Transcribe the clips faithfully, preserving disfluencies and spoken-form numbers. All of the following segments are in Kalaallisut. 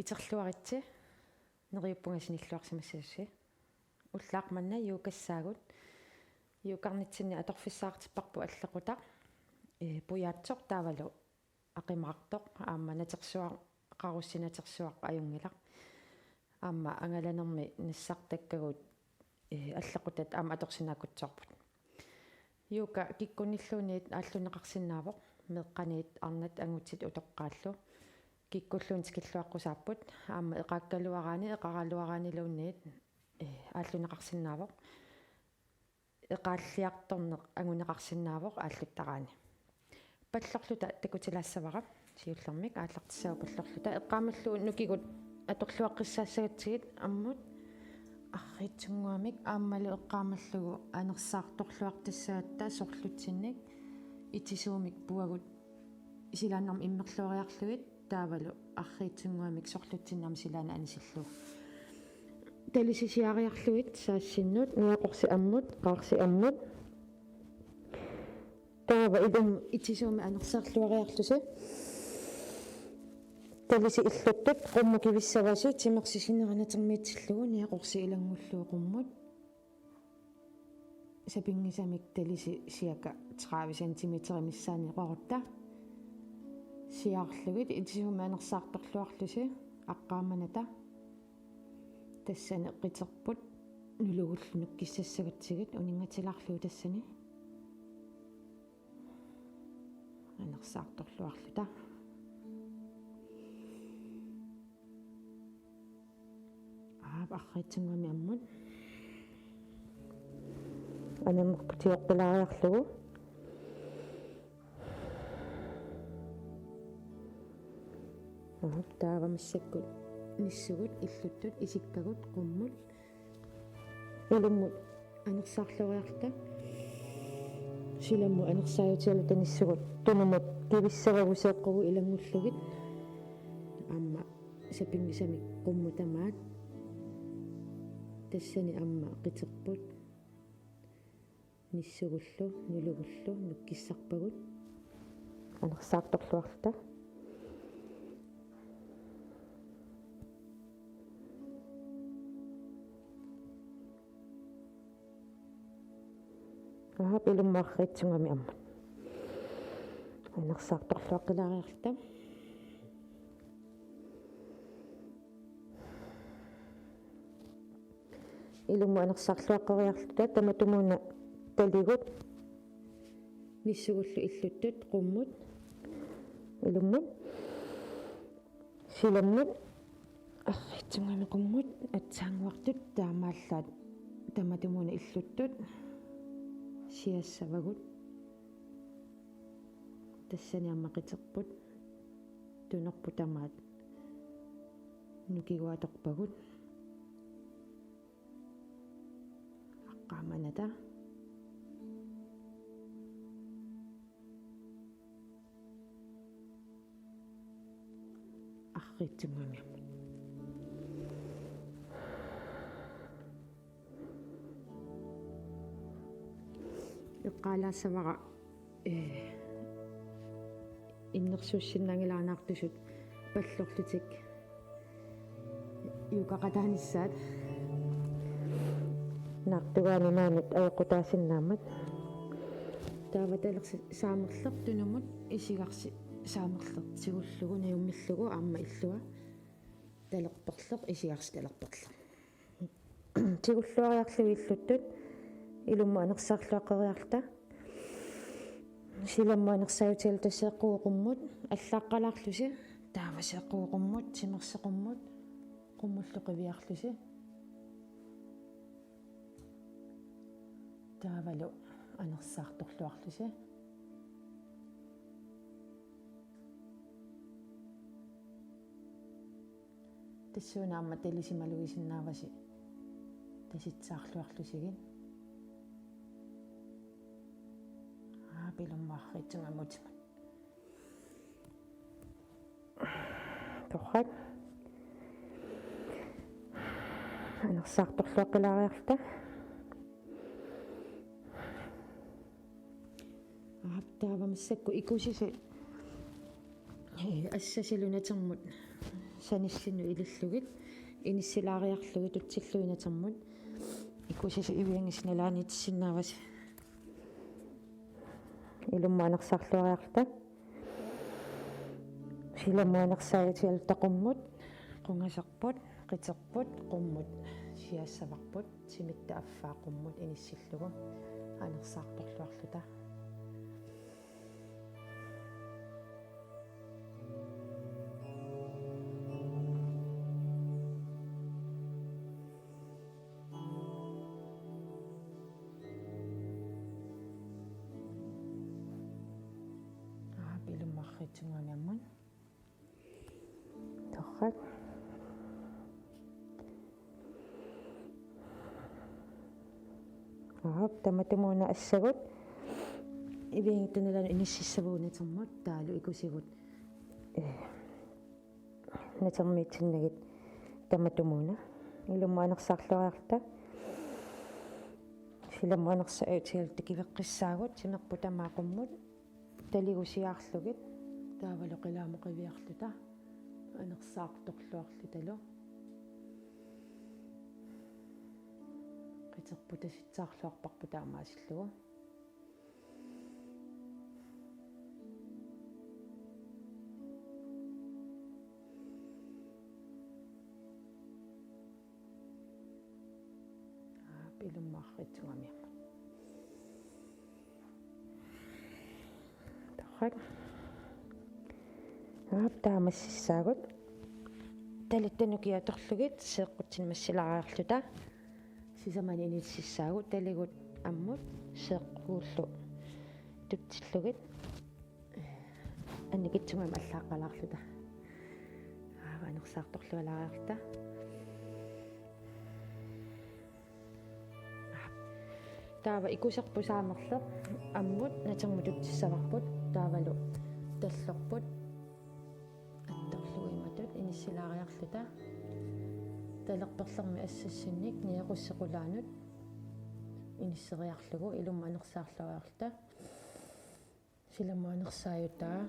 Iterluaritsi, neriuppunga sinilluarsimassasusi. Ullaaq manna yogassaagut. Yogarnitsinni atorfissaqartipparput allequtaq, ee, pujaatsoq taavalu aqimaartoq, aamma natersuaq, qarussi natersuaq ajunngilaq. Aamma angalanermi nassartakkagut, ee, allequtat aamma atorsinnaakutsoorput. Yoga kikkunnilluunniit aallunneqarsinnaavoq, meeqqaniit arnat angutit utoqqaallu. Kikkulluunniit tikilluaqqusaapput, aamma eqaakkaluaraanni, eqaraluaraanniluunniit, ee, aallunneqarsinnaavoq. Eqaalliartorneq anguneqarsinnaavoq aalluttaraanni. Pallorluta takutilaassavara, siullermik aallartissavat pallorluta. Eqqaamallugu nukigut atorluaqqissaassagatsigit ammut arriitsunnguamik, aammalu eqqaamallugu anersaartorluartassagatta sorlutsinnik itisuumik puagut silaannarmik immerluariarlugit taavalu arriitsunnguamik sorlutsinnut aamma silaanni anisillugu. Talisi siaariarlugit saassinnut, niaqorsi ammut, qaarsi ammut. Taava ilumut itisuumik anersaarluariarlusi. Talisi illuttut qummut kivissavasi, timersi sinera natermiitsillugu, niaqorsi ilanngullugu qummut. Sapinngisamik talisi cirka tredive centimeter missaani qorutta. Siaarlugit itisuumik anersaartorluarlusi aqqaamanata. Tassani qiterput nulugullu nukkissassagatsigit uninngatilaarlugu tassani. Anersaartorluarluta. Aap, arriitsunnguamik ammut. Aninnerput tigoqqilaariarlugu. Aap, taava massakkut nissugut illuttut isikkagut qummut. Ilumut anersaarluariarluta. Silammut anersaajutigaluta nissugut tunumut kivissavagut seeqqugut ilanngullugit. Aamma sapinngisamik qummut tamaat. Tassani aamma qiterput nissugullu, nulugullu nukkissarpagut. Anersaartorluarluta. Aap, ilumut arriitsunnguamik ammut. Anersaartorluaqqilaariarluta. Ilumut anersaarluaqqeriarluta tamatumuuna taligut nissugullu illuttut qummut. Ilumut silammut arriitsunnguamik qummut aatsaannguartut taamaallaat tamatumuuna illuttut siassavagut. Tassani aamma qiterput tunorput tamaat nukiguatorpagut. Aqqaamanata. Arriitsunnguamik ammut. Eqqaalaassavara, ee, innersuussinnaanngilaarnaartusut pallorlutik yogaqataanissaat. Naartugaani maanut ajoqutaasinnaammat. Taava talersi saamerleq tunumut isigarsi saamerleq tigullugu najummillugu aamma illua talerperleq isigarsi talerperleq. Tigulluariarlugu illuttut ilumut anersaarluaqqeriarluta. Silammut anersaajutigaluta seeqqugut qummut, allaaqqalaarlusi, taava seeqqugut qummut, timersi qummut, qummullu qiviarlusi. Taavalu anersaartorluarlusi. Tassuuna aamma talisi malugisinnaavasi tasitsaarluarlusigit. Aap, ilumut arriitsunnguamik utimut. Torrak. Anersaartorluaqqilaariarluta. Aap, taava massakkut ikusisi, ee, assasilu natermut Sanissinnut ilillugit, inissilaariarlugit tutsillugit natermut. Ikusasi iviangis nalaaniitissinnaavasi. Ilummut anersaarluariarluta. Silammut anersaajutit aluta qummut, qungaserput, qiterput, qummut. Siaassavarput, timitta affaa qummut inissillugu anersaartorluarluta. Aap, ilummut arriitsunnguamik ammut. Torrak. Aap, tamatumuuna assagut. Iviangitta nalaani inississavugut natermut, taavalu ikusigut. Ee, natermiitsinnagit tamatumuuna. Ilummut anersaarluariarluta. Silammut anersaajutit aluta kiveqqissaagut, timerput tamaat qummut. Taligusiarlugit, taavalu qilaamut qiviarluta, anersaartorluarlutalu. Qiterput tasitsaarluarparput taamaasillugu. Aap, ilummut arriitsunnguamik ammut. Torrak. Aap, taamassissaagut. Talitta nukiit atorlugit seeqqutsinik massilaariarluta. Sisamanik inississaagut, taligut ammut seeqqugullu tutsillugit. Annikitsunnguamik allaaqqalaarluta. Aap, anersaartorlualaariarluta. Taava ikuserput saamerleq ammut natermut tutsissavarput, taavalu tallorput attorlugu imatut inissilaariarluta. Talerperlermi assassinnik niaqussi qulaanut inisseriarlugu ilummut anersaarluariarluta. Silammut anersaajutaa,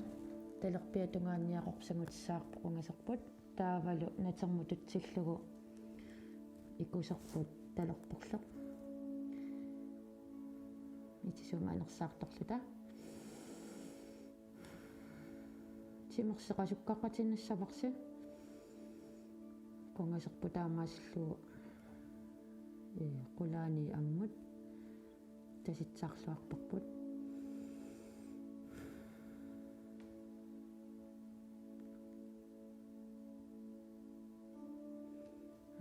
talerpiata tungaanut niaqorput sangutissavarput qungaserput, taavalu natermut tutsillugu ikuserput talerperleq. Itisuumik anersaartorluta. Timersi qasukkaqatinnassavarsi. Qungaserput taamaasillugu, ee, qulaani ammut tasitsaarluarparput.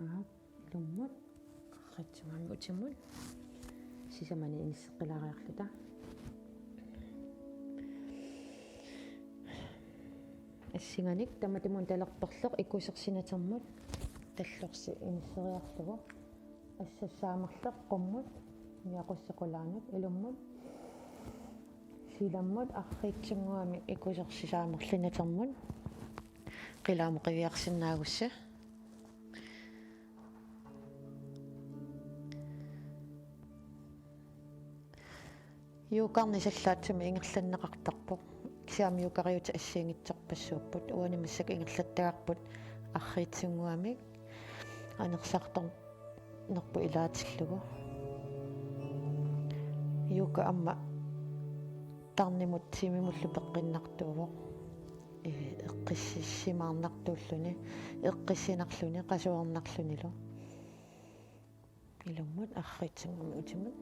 Aap, ilummut arriitsunnguamik utimut. Sisamanik inisseqqilaariarluta. Assinganik tamatumuuna talerperleq ikusersi natermut tallorsi inisseriarlugu. Assassi saamerleq qummut, niaqussi qulaanut ilummut. Silammut arriitsunnguamik ikusersi saamerleq natermut. Qilaamut qiviarsinnaagussi. Yogarneq sallaatsumik ingerlanneqartarpoq. Kisianni yogariutit assigiinngitsorpassuupput. Uani massakkut ingerlattagarput arriitsunnguamik anersaartornerput ilaatillugu. Yoga aamma tarnimut timimullu peqqinnartuuvoq. Ee, eqqissimaarnartuulluni, eqqissinarluni, qasuernarlunilu. Ilummut arriitsunnguamik utimut.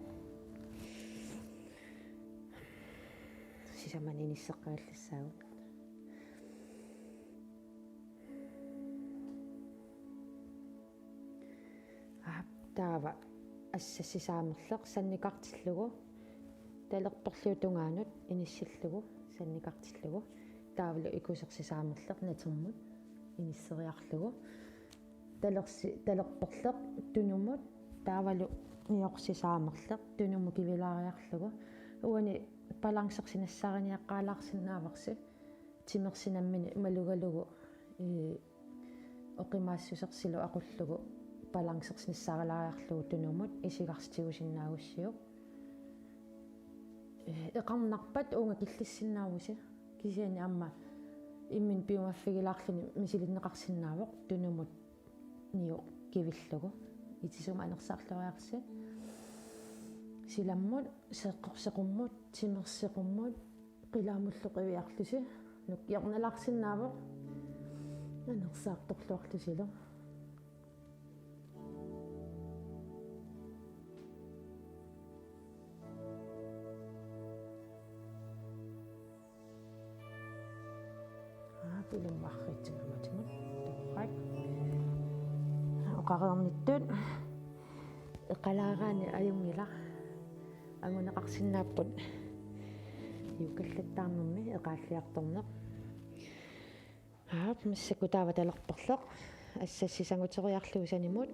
Sisamanik inisseqqagallassaagut. Aap, taava assassi saamerleq sannikartillugu, talerperliup tungaanut inissillugu sannikartillugu, taavalu ikusersi saamerleq natermut inisseriarlugu. Talersi, talerperleq tunumut, taavalu niaqussi saamerleq tunumut kivilaariarlugu. Uani balancersi nassaariniaqqaalaarsinnaavarsi. Timersi nammineq malugalugu, ee, oqimaassusersilu aqullugu balancersi nassaarilaariarlugu tunumut isigarsitigusinnaagussiuk. Ee, eqarnarpat uunga killissinnaavusi. Kisianni aamma Imminut piumaffigilaarluni misilinneqarsinnaavoq tunumut niu kivillugu. Itisuumik anersaarluariarlusi. Silammut, seeqqorsi qummut, timersi qummut, qilaamullu qiviarlusi. Nukkiornalaarsinnaavoq anersaartorluarlusilu. Aap, ilumut arriitsunnguamik atumut. Torrak. Oqareernittut eqalaaraanni ajunngilaq. Anguneqarsinnaapput. Yukallattaarnermi eqaalliartorneq. Aap, massakkut taava talerperleq. Assassisaguteriarlugu sanimut.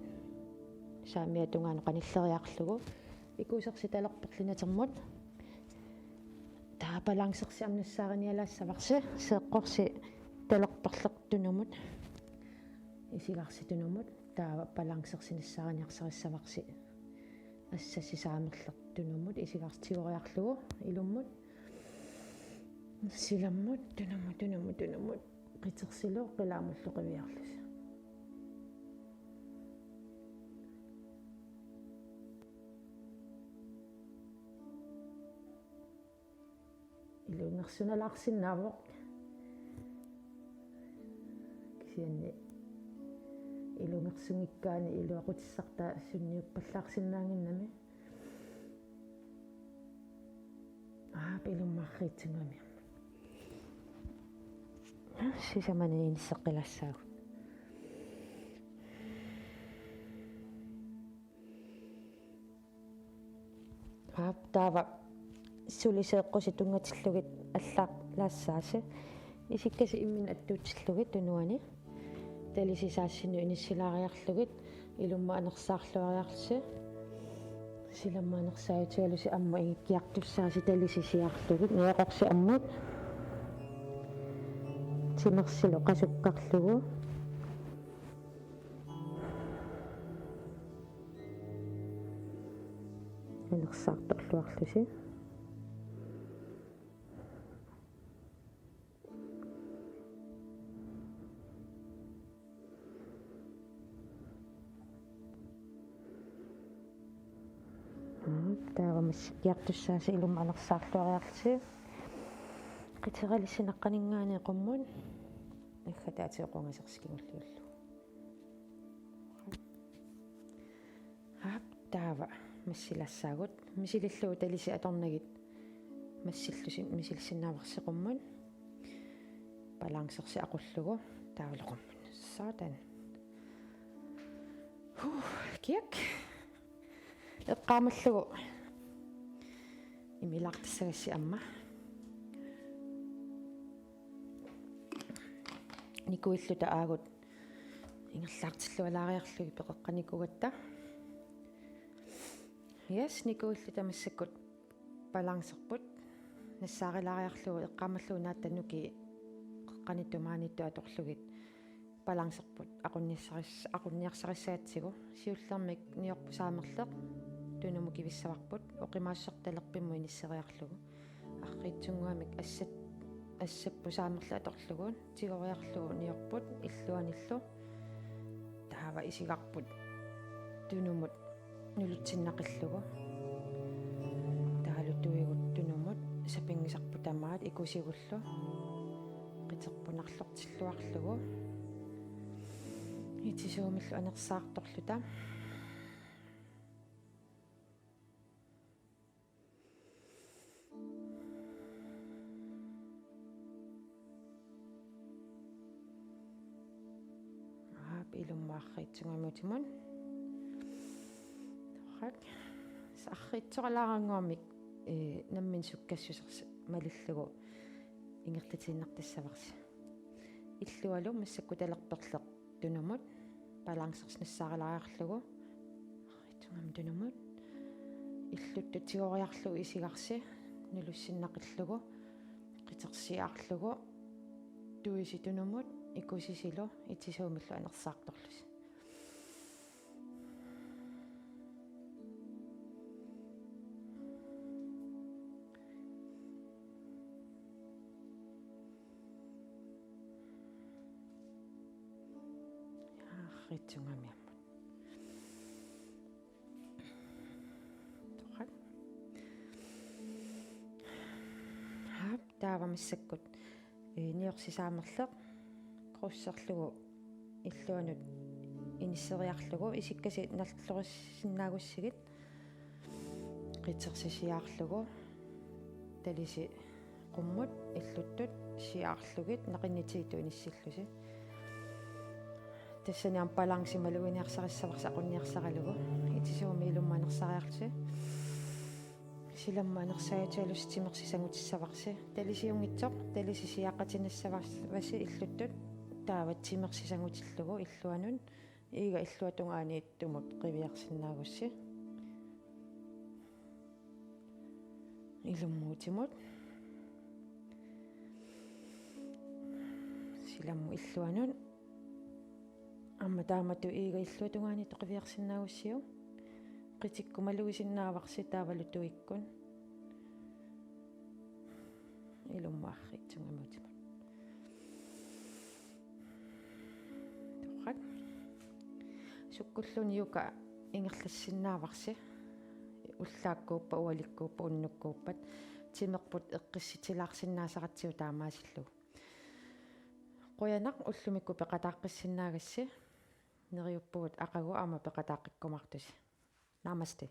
Saamiata tungaanut qanilleriarlugu. Ikuusersi talerperleq natermut. Taava balancersi aamma nassaarinialaassavarsi. Seeqqorsi talerperleq tunumut. Isigarsi tunumut. Taava balancersi nassaariniarsarissavarsi. Assassisaamerleq tunumut. Isigarsi tigoriarlugu. Ilummut. Silammut, tunumut, tunumut, tunumut. Qitersilu, qilaamullu qiviarlusi. Ilungersunalaarsinnaavoq. Kisianni ilungersungikkaanni iluaqutissartaa sunniuppallaarsinnaannginnami. Aap, ilumut arriitsunnguamik. Sisamani inisseqqilaassaagut. Aap, taava suli seeqqusi tunngatillugit allaalaassaasi. Isikkasi imminut attuutillugit tunuani. Talisi saassinnut inissilaariarlugit, ilummut anersaarluariarlusi. Silammut anersaajutigalusi ammut ingikkiartussaasi talisi siaarlugit, niaqorsi ammut. Timersilu qasukkarlugu. Anersaartorluarlusi. Taava massikkiartussaasi ilummut anersaarluariarlusi. Qiteralissi naqqaninngaanniit qummut. Naggataatigut qungasersi kingulliullugu. Aap, taava massilaassaagut. Misilillugu talisi atornagit massillusi, misilissinnaavarsi qummut. Balancersi aqullugu. Taavalu qummut. Sådan. Huh, kiak. Eqqaamallugu. Imilaartassagassi aamma. Nikuilluta aagut ingerlaartillualaariarlugit peqeqqanikuugatta. Yes, nikuilluta massakkut balancerput. Nassaarilaariarlugu eqqaamallugu naatta nukii qeqqaniittoq maaniittoq atorlugit balancerput aqunniassaris-, aqunniarsarissagatsigu. Siullermik niorput saamerleq tunumut kivissavarput, oqimaassuserput talerpimmut inisseriarlugu. Arriitsunnguamik assat-, assapput saamerleq atorlugu, tigoriarlugu niorput illuanillu. Taava isigarput tunumut nulutsinnaqillugu. Taavalu tuigut tunumut sapinngisarput tamaat ikusigullu. Qiterput narlortilluarlugu. Itisuumillu anersaartorluta. Aap, ilummut arriitsunnguamik atumut. Torrak. Arriitsoralaarannguamik, ee, nammineq sukkassusersi malillugu ingerlatiinnartassavarsi. Illualu massakkut talerperleq tunumut, balancersi nassaarilaariarlugu, arriitsunnguamik tunumut, illuttut tigoriarlugu isigarsi nulussinnaqillugu, qitersiaarlugu, tuisi tunumut, ikusisilu, itisuumillu anersaartorlusi. Itsungamiammut. Torrak. Aap, taava massakkut, ee, niorsisaamerleq krydserlugu illuanut inisseriarlugu, isikkasi nallorissinnaagussigit qitersisiaarlugu, talisi qummut illuttut siaarlugit naqinnitsigittut inissillusi. Tassani aamma balanci maluginiarsarissavarsi aqunniarsaralugu. Itisuumik ilummut anersariarlusi. Silammut anersaatigalusi timersi sangutissavarsi. Talisiunngitsoq, talisi siaaqatinassavasi illuttut. Taava timersi sangutillugu illuanut. Iiga illuatungaaniittumut qiviarsinnaagussi. Ilummuutimut. Silammut illuanut. Aamma taamatut iiga illuatungaaniittut qiviarsinnaagussiuk. Qitikkut malugisinnaavarsi taavalu tuikkut. Ilummut arriitsunnguamik utimut. Torrak. Sukkulluunniit uka ingerlassinnaavarsi. Ullaakkuuppat, ualikkuuppat, unnukkuuppat. Timerput eqqissitilaarsinnaasaratsigu taamaasillugu. Qujanaq, ullumikkut peqataaqqissinnaagassisi. Neriuppugut aqagu aamma peqataaqqikkumaartusi. Namaste.